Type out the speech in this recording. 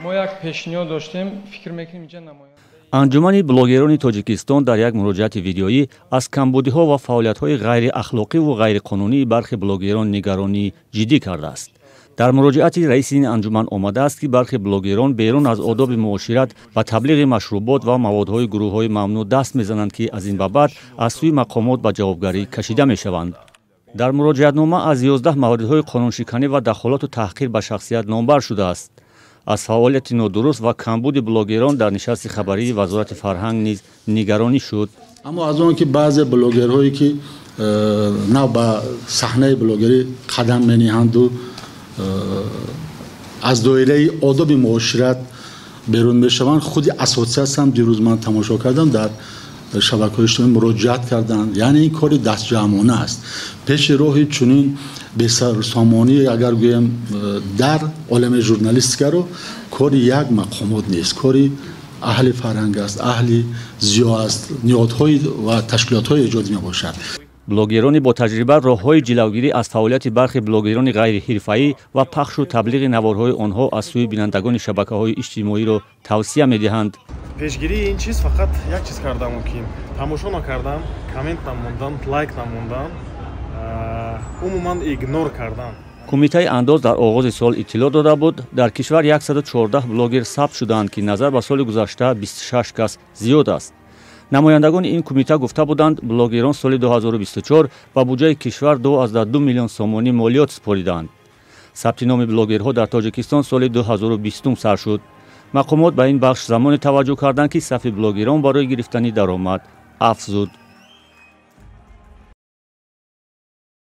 Мо як пешниҳод доштем, фикр мекунем, инҷа намоянда. Анҷумани блогерони Тоҷикистон дар як муроҷиати видеоӣ аз камбудиҳо ва фаъолиятҳои ғайриахлоқиву ғайриқонунии бархи блогерон нигаронӣ ҷиддӣ кардааст. Дар муроҷиати раиси ин анҷуман омадааст, ки бархи блогерон берун аз одоби муошират ба таблиғи машрубот ва маводҳои гурӯҳҳои мамнӯъ даст мезананд, ки аз ин ба баъд аз сӯи мақомот ба ҷавобгарӣ кашида мешаванд. Дар муроҷиатнома аз 11 мавридҳои қонуншиканӣ ва дахолату таҳқир ба шахсият номбар шудааст. Аз фаъолияти нодуруст ва камбуди блогерон дар нишасти хабарии Вазорати фарҳанг низ нигаронӣ шуд. Аммо аз он ки баъзе блогерҳое, ки нав ба саҳнаи блогерӣ қадам мениҳанду аз доираи одоби муошират берун мешаванд, худи ассотсиатсиям дирӯз ман тамошо кардам, дар шабакаҳои иҷтимоӣ муроҷиат карданд. Яъне ин кори дастҷамъона аст. Пеши роҳи чунин бесарусомонӣ, агар гӯем, дар олами журналистикаро кори як мақомот нест, кори аҳли фарҳанг аст, аҳли зиё аст, ниҳодҳои ва ташкилотҳои эҷодӣ мебошад. Блогерони бо таҷриба роҳҳои ҷилавгирӣ аз фаъолияти бархи блогерони ғайриҳирфаӣ ва пахшу таблиғи наворҳои онҳо аз сӯи бинандагони шабакаҳои иҷтимоиро тавсия медиҳанд. Пешгирии ин чиз фақат як чиз карда мумкин: тамошо накардан, коммент намондан, лайк намондан, умуман игнор кардан. Кумитаи андоз дар оғози сол иттилоъ дода буд, дар кишвар 114 блогер сабт шудаанд, ки назар ба соли гузашта 26 кас зиёд аст. Намояндагони ин кумита гуфта буданд, блогерон соли 2024 ба буҷаи кишвар 2,2 миллион сомонӣ молиёт супоридаанд. Сабти номи блогерҳо дар Тоҷикистон соли 2020 сар шуд. Мақомот ба ин бахш замоне таваҷҷӯҳ карданд, ки сафи блогерон барои гирифтани даромад афзуд.